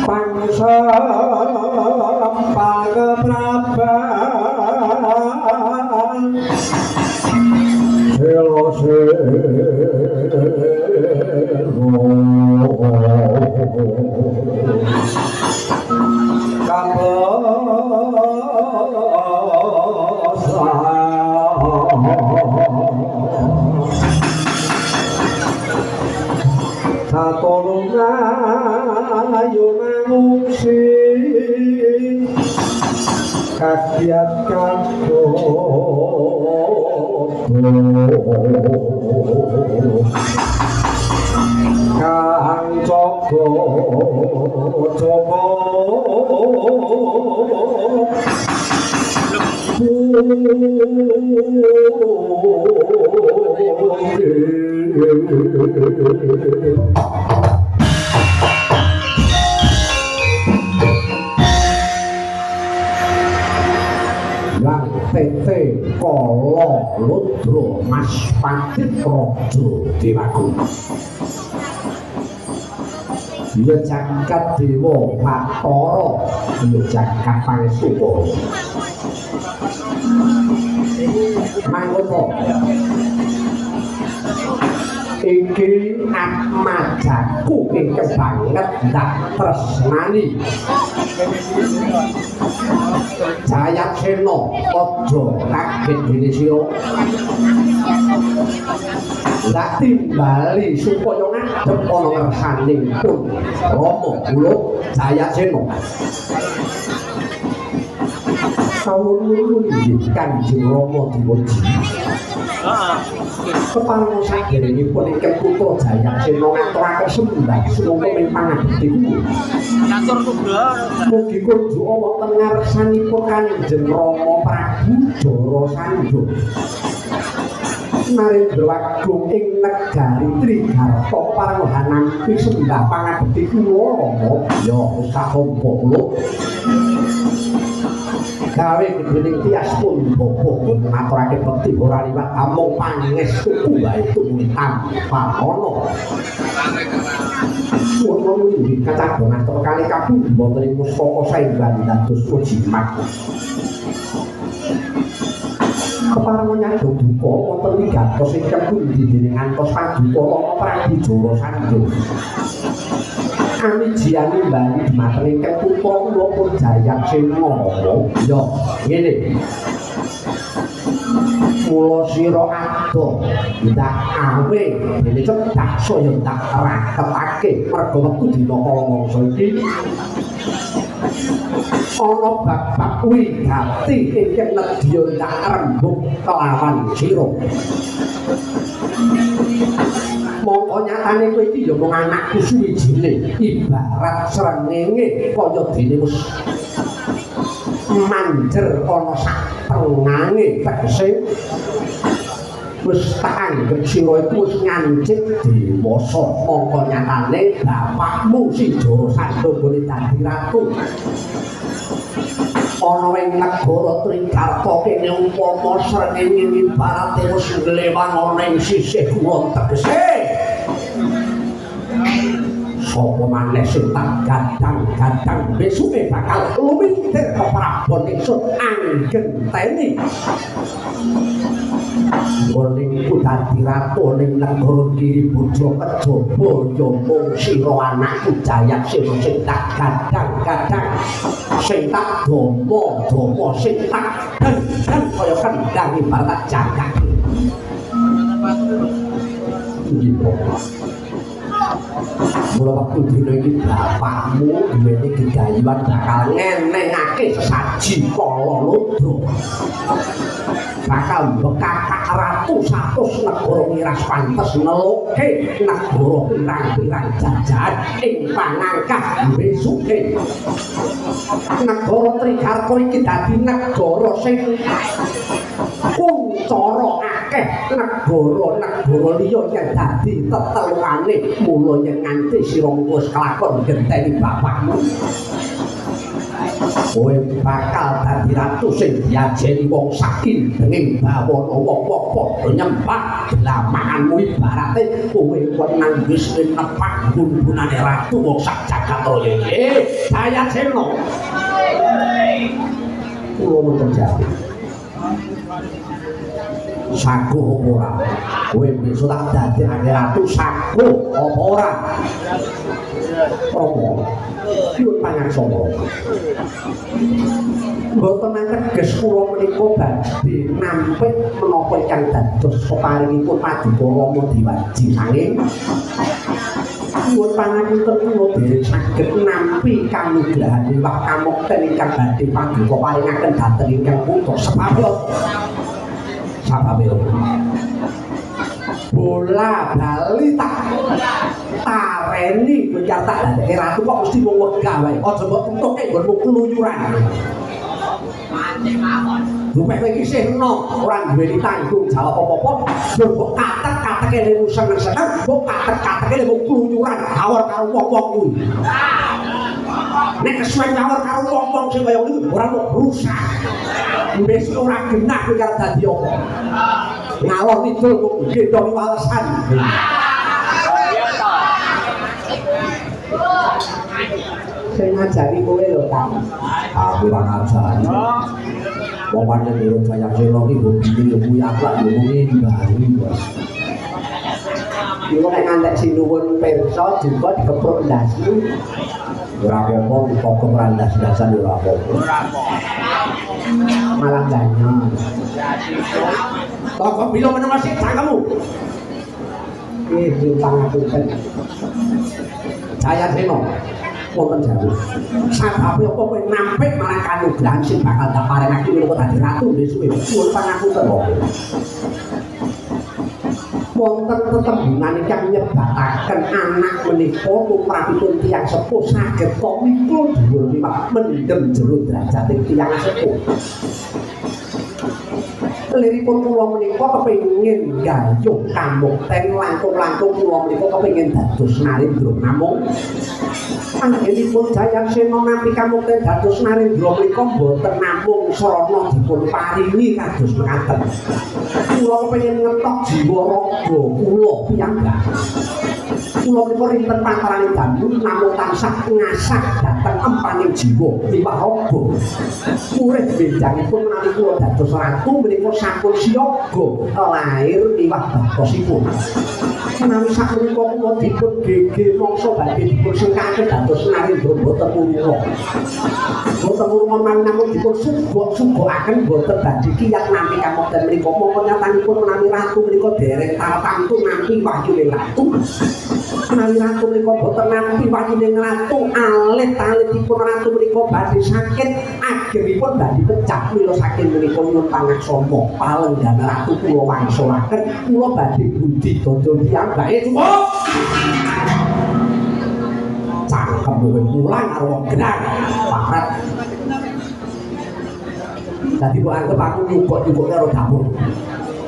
Pangsa pangepraban selo selo Satolungayu ngungsi kagiat kagodo kang jaga jaga Yang tete kala ludra Mas Pandit Raja Dewaku. Ya jagat dewa Bathara, ya jagat Pangestupa. Mangono iki atmajaku ingkang banget ndak tresnani. Jayatsena aja kaget dene sira. Ndak timbali supaya ngadep ana ngersaning pun Rama kula Jayatsena. Kawula nuwun inggih Kanjeng Rama dipuji. Kepareng saderengipun ingkang putra Jayatsena ngaturaken sembah sumangga ing pangabekti kula. Ngatur nugroho. Mugi kunjuk wonten ngarsanipun Kanjeng Rama Prabu Jarasandha. Narendra Agung ing negari Trigarta pareng hanampi sembah pangabekti kula Rama. Ya wis katampa kula. Gawe dening tias pun bapa pun ngaturake bekti ora liwat amung pangestuku wae tumuli tanpa ana. Suwono inggih kacabon astra kali kabeh wonten ing mustaka saengga dados jimat. Kepareng nyadong duka wonten wigatos ingkang pundi dening ngantos paduka Rama Prabu Jarasandha. Amijiane bali dhumateng ingkang putra kula pun Jayatsena. Ya, ngene. Mula sira adoh ndak awe dene cedak saya ndak raketake merga wektu dina kala mangsa iki ana bab-bab wigati ingkang nedya ndak rembug kelawan sira. Mongko nyatane kowe iki ya mung anakku suwijine, ibarat srengenge kaya dene wis manjer ana sak tengange, tegese wis tak anggep sira iku wis ngancik dewasa. Mongko nyatane bapakmu si Jarasandha nggone dadi ratu ana ing negara Trigarta kene umpama srengenge ibarate wis nglewang ana ing sisih kulon, tegese sapa maneh sing tak gadang-gadang besuke bakal lumintir keprabon ingsun anggenteni nggone iku dadi ratu ning negara Giribudra kejaba ya mung sira anakku Jayatsena sing tak gadang-gadang sing tak dama-dama sing tak gendeng kaya kendang ibarat tak jagake. Nggih. Mula wektu dina iki bapakmu duweni gegayuhan bakal ngenengake sesaji kala ludra. Bakal mbekakak ratu satus negara miras pantes neluke negara pirang-pirang jajahan ing pangangkah besuke. Negara Trigarta iki dadi negara sing kuncara akeh negara-negara liya yen dadi tetelukane. Mula yen nganti sira wis kelakon genteni bapakmu. Kowe bakal dadi ratu sing diajeni wong saking dening bawana wong-wong padha nyembah dlamakanmu, ibarate kowe wenang wis nepak bun-bunane ratu wong sak jagat raya iki. Jayasena. Kula mboten jawab. Saguh apa ora? Kowe besok tak dadekake ratu saguh apa ora? Rama, nyuwun pangaksama. Mboten ateges kula menika badhe nampik menapa ingkang dados peparingipun Paduka Rama Dewaji, nanging nyuwun pangapunten kula dereng saged nampi kanugrahan miwah kamukten ingkang badhe paduka paringaken dhateng ingkang putra. Sebab sababe bola bali tak tareni kowe tak dadekke ratu kok mesti wong wegah wae. Aja mbok entuke nggonmu keluyuran. Luweh kowe iki isih enom, ora duweni tanggung jawab apa-apa, mbok katek-kateke lemu seneng-seneng, mbok katek-kateke lemu keluyuran awor karo wong-wong kuwi. Nek kesuwen awor karo wong-wong sing kaya ngono ora mung rusak. Besok ora genah kowe arep dadi apa. Ngalor ngidul kok gendhong walesan. Sing ngajari kowe lho, Kang. Aku ora ngajari. Wong pancen ora Jayasena iki hobine ya kuwi aklak ya ngimbangi, Bos. Iku nek ngantek sinuwun pirsa duka dikepruk ndasmu. Ora apa-apa, pokok ora ndas-ndasan ora apa-apa. Ora apa. Malah banyak. Toko bilo meneng sik cangkemmu. Nggih, pangapunten. Jayasena wonten jawab. Sababe apa kowe nampik marang kanugrahan sing bakal tak paringake minangka dadi ratu besuk? Nyuwun pangapunten. Wonten tetembungan ingkang nyebataken anak menika tumrapipun tiyang sepuh saged mikul dhuwur miwah mendhem jero derajate tiyang sepuh. Liripun kula menika kepengin gayuh kamukten langkung-langkung kula menika kepengin dados narendra, namung anggenipun Jayasena nampi kamukten dados narendra menika boten namung srana dipun paringi kados mekaten. Kula kepengin ngetok jiwa raga kula piyambak. Kula menika rinten pantarane dalu namung tansah ngasah dhateng empaning jiwa miwah raga. Urip benjangipun menawi kula dados ratu menika sampun siaga lair miwah batosipun. Menawi sakmenika kula dipun gege mangsa badhe dipun sengkake dados narendra boten puruna. Boten puruna menawi namung dipun sugok-sugokaken boten badhe kiyat nampi kamukten menika. Mongko nyatanipun menawi ratu menika dereng tartamtu nampi wahyune ratu. Menawi ratu menika boten nampi wahyune ratu, alit-alitipun ratu menika badhe sakit, agengipun badhe pecah. Mila saking menika nyuwun pangaksama palenggan ratu kula wangsulaken, kula badhe budi dada piyambake. Cukup. Cangkem kowe mulang karo wong genah. Parat. Dadi kok anggep aku nyubok-nyubokke karo dapur.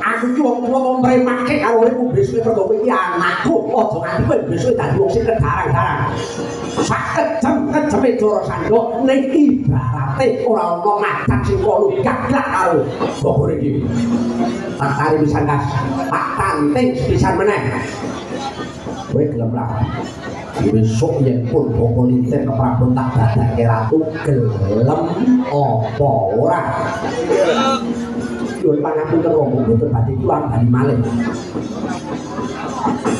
Aku iki wong tuwa mau mremake karo uripmu besok mergo kowe iki anakku. Aja nganti kowe besok dadi wong sing kedarang-darang. Sak kejem-kejeme Jarasandha ning ibarate ora ana macan sing kolu gaglak karo gogore iki. Tak tari pisan kas, tak tanting pisan meneh. Kowe gelem ra? Besok yen pun bapa lintir keprabon tak dadake ratu gelem apa ora? Nyuwun pangapunten Rama, mboten badhe kula ambani malih.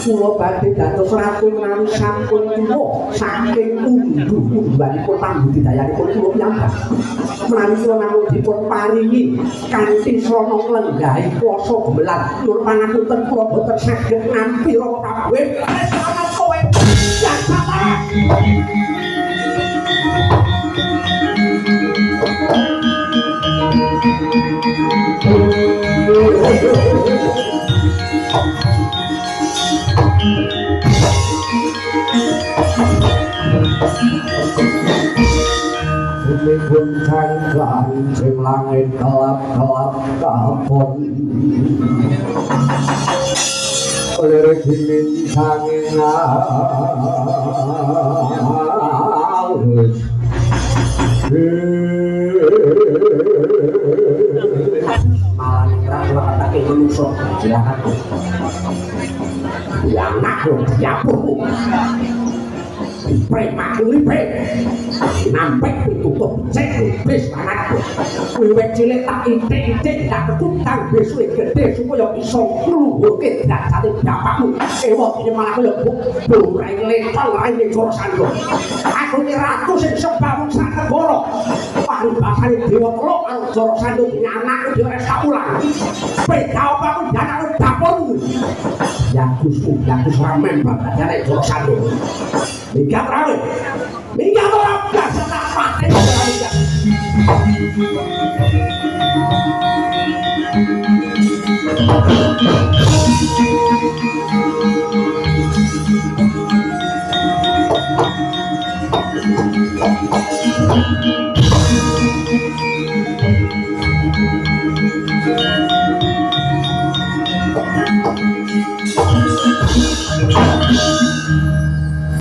Kula badhe dados ratu menawi sampun tuwa saking unduh-unduhanipun pambudidayanipun kula piyambak. Menawi kula namung dipun paringi kanthi srana nglenggahi kuasa gemelan, nyuwun pangapunten kula boten saged nampi Rama Prabu. Wis ana kowe Bumi guncang kancing langit kelap-kelap kapon. Lirik bintangin alus. Malah ningrat ngleketake menungso silakan. Ya anak lho diapurmu. Premak uripe. Nampek pitutup becik wis anakku. Wiwit cilik tak itik-itik tak ketutang besok gedhe supaya iso ngluhurke derajate bapakmu. Ewa kene malah kaya borai lecol raine Jarasandha. Aku iki ratu sing sebangun sak negara. Paribasane Dewa Teluk karo Jarasandha dene anakku dhewe ora saulang. Beda apa aku ndak dapurmu. Ya Gusku, ya Gus ramen babagan Jarasandha. Minggat rawe. Minggat ora blas tak pateni ora minggat.